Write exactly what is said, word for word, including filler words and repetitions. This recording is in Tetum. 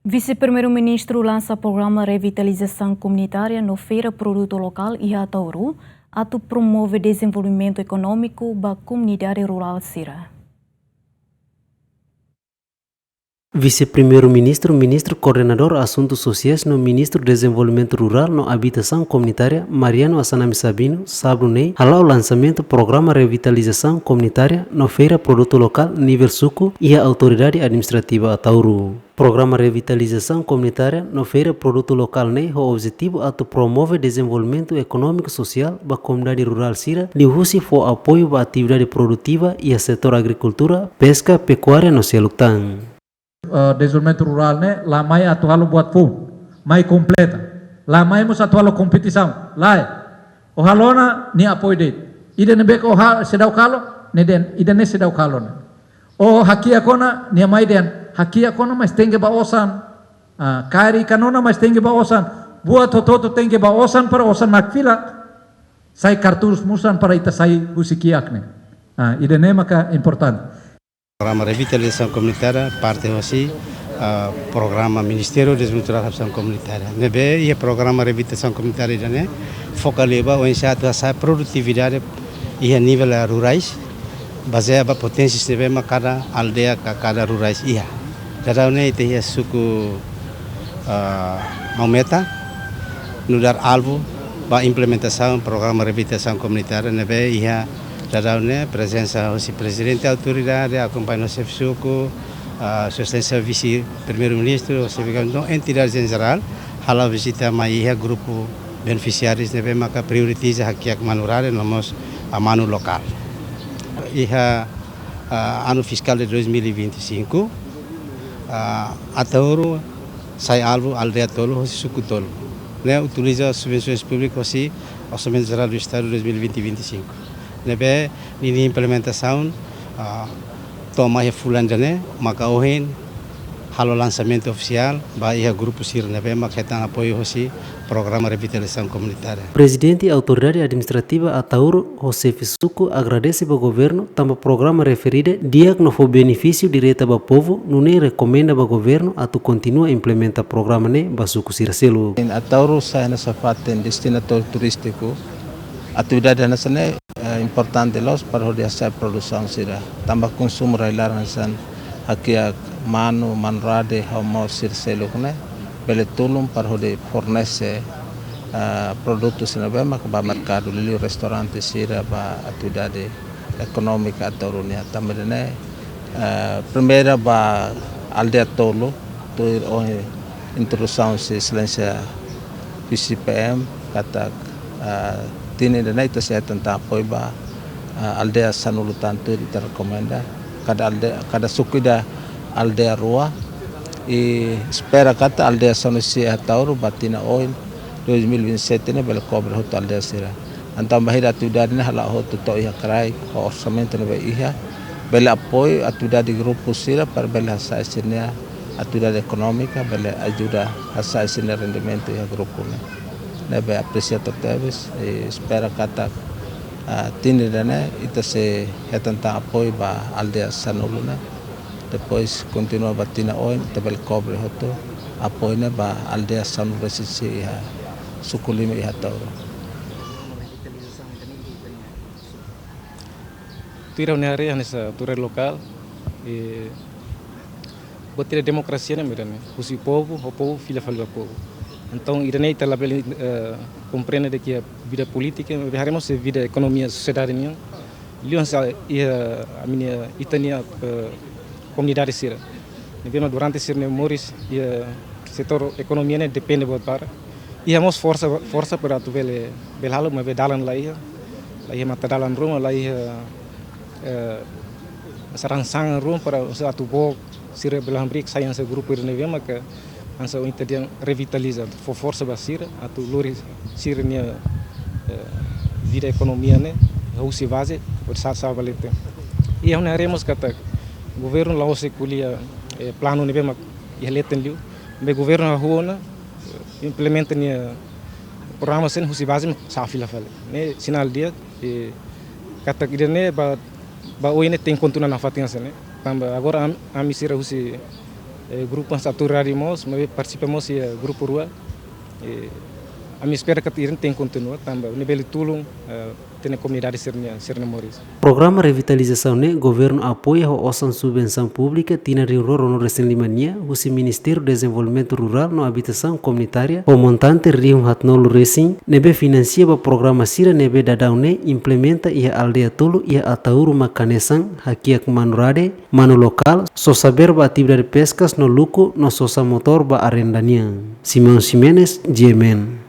Vise-Primeiru-Ministru lansa programa revitalizasaun komunitária no feira produtu lokál iha Ataúro, atu promove dezenvolvimentu ekonómiku ba komunidade rurál sira. Vise-Primeiru-Ministru, Ministru Koordenadór Asuntu Sosiais no Ministru Dezenvolvimentu Rurál no Abitasaun Komunitária, Mariano Assanami Sabino, sábadu ne'e, hala'o lansamentu programa revitalizasaun komunitária no feira produtu lokál nivel suku iha Autoridade Administrativa Ataúro. Programa revitalizasaun komunitária no feira produtu lokál ne'e ho objetivu atu promove dezenvolvimentu ekonómiku sosiál ba komunidade rurál sira, liuhusi fó apoiu ba atividade produtiva iha setór agrikultura, peska, pekuária no seluk tan. Eh, dezenvolvimentu rurál ne'e la mai atu halo buat foun, mai kompleta. La mai mós atu halo kompetisaun, lae. Ó halo ona, nia apoiu de'it. Ida ne'ebé ke ó ha-, seidauk halo, nia dehan, ida-ne'e seidauk halo ona. Ó hakiak ona, nia mai dehan, hakiak ona, mas tenke ba osan. Ah, kaer ikan ona, mas tenke ba osan. Buat hotu-hotu tenke ba osan, para osan nakfila sai kartús musan para ita sai husi kiak ne'e. Ah, ida-ne'e maka importante. Programa revitalizasaun komunitária parte hosi, ah, programa Ministériu Dezenvolvimentu Rurál Habitasaun Komunitária. Ne'ebé iha programa revitalizasaun komunitária ida-ne'e foka liu ba oinsá atu hasa'e produtividade iha nivel, ah, rurais, bazeia ba poténsias ne'ebé mak kada aldeia ka kada rurais iha. Daudaun ne'e ita iha suku, ah, Maumeta, nu'udar alvu ba implementasaun programa revitalizasaun komunitária ne'ebé iha daudaun ne'e prezensa hosi Prezidente Autoridade, akompaña hosi Xefe Suku, ah, Sua Exelénsia Vise-Primeiru-Ministru, hosi Vice-Governadór, entidades em geral, hala'o vizita mai iha grupu benefisiárius ne'ebé maka prioritiza hakiak manu rade no mós, ah, manu lokál. Iha, ah, anu fiskál de dois mil e vinte e cinco, ah, Ataúro sai alvu aldeia tolu, hosi suku tolu. Ne'e utiliza subvensoens públikas hosi Orsamentu Jerál do Estadu dois mil e vinte e vinte e cinco. Ne'ebé ninia implementasaun, ah, to'o mai iha fulan ida-ne'e, maka ohin halo lansamentu ofisiál ba iha grupu sira ne'ebé mak hetan apoiu hosi programa revitalizasaun komunitária. Prezidente Autoridade Administrativa Ataúro, Xefe Suku, agradese ba governu tanba programa referida di'ak no fó benefísiu direta ba povu, nune'e rekomenda ba governu atu kontinua implementa programa ne'e ba suku sira seluk. Ataúro sai hanesan fatin destinatóriu turístiku, atividade hanesan ne'e, eh, importante loos para hodi hasa'e produsaun sira. Tanba konsumu rai-laran hanesan hakiak manu, manu rade, ho mós sira seluk ne'e bele tulun para hodi fornese, eh, produtu sira ne'ebé maka ba merkadu, liuliu restaurante sira, ba atividade ekonómika Ataúro nian. Tanba ne'e, eh, primeira ba aldeia tolu, tuir ohin introdusaun Sua Exelénsia Vise-PM, katak, ah, tinan ida-ne'e ita sei hetan tan apoiu ba, ah, aldeia sanulu tan tuir ita rekomenda. Kada aldeia, kada suku ida aldeia rua. I espera katak aldeia sanulu-resin-sia iha Ataúro ba tinan oin, dois mil e vinte e sete ne'e bele kobre hotu aldeia sira. Entaun bainhira atividade ne'e hala'o hotu to'o iha kraik, ho orsamentu ne'ebé iha, bele apoiu atividade grupu sira para bele hasa'e sira-nia atividade ekonómika, bele ajuda hasa'e sira-nia rendimentu iha grupu ne'e. Ne'ebé apresia tebes, i espera katak, ah, tinan ida-ne'e ita sei hetan tan apoiu ba aldeia sanulu ne'e. Depois kontinua ba tinan oin, ita bele kobre hotu apoiu ne'e ba aldeia sanulu-resin-sia iha suku lima iha Ataúro. Tuir ha'u-nia haree hanesan autoridade lokál, eh, buat ida demokrasia ne'e mak ida-ne'e, husi povu, ho povu, fila fali ba povu. Entaun, ida-ne'e ita labele, eh, komprende de'it ke vida polítika, maibé haree mós vida ekonomia sosiedade nian. Liuhusi iha ami-nia, ita-nia, eh, komunidade sira. Ne'ebé mak durante sira-nia moris iha setór ekonomia ne'e depende buat barak. Iha mós forsa, forsa para atu bele, bele halo, maibé dalan la iha. La iha matadalan ruma, la iha, eh, sarang-sarang ruma para atu book sira bele hamriik sai hanesan grupu ida ne'ebé maka hanesan ohin ita dehan revitaliza, fó forsa ba sira, atu lori sira-nia, eh, vida ekonomia ne'e, husi baze, hodi sa'e, sa'e ba leten. I ha'u-nia haree mós katak governu la'ós ko'alia, eh, planu ne'ebé mak iha leten liu, maibé governu hahú ona, eh, implementa nia programa sira husi baze mak sa'e fila fali. Ne'e sinál di'ak, eh, katak ida-ne'e ba, ba oin ne'e tenke kontinua nafatin hanesan ne'e. Tanba agora am-, ami sira husi Eh, grupu hanesan atu rari mós, maibé partisipa mós iha grupu rua. Eh, ami espera katak ida-ne'e tenke kontinua, tanba ne'e bele tulun, eh, ita-nia komunidade sira-nia, sira-nia moris. Programa revitalizasaun ne'e governu apoia ho osan subvensaun públika tinan rihun rua ruanulu resin lima nian, husi Ministériu Dezenvolvimentu Rurál no Abitasaun Komunitária, ho montante rihun haatnulu resin, ne'ebé finansia ba programa sira ne'ebé daudaun ne'e implementa iha aldeia tolu iha Ataúru mak hanesan, hakiak manu rade, manu lokál, sosa bee ba atividade peskas no luku no sosa motór ba arrenda nian. Simão Ximenes, G M N.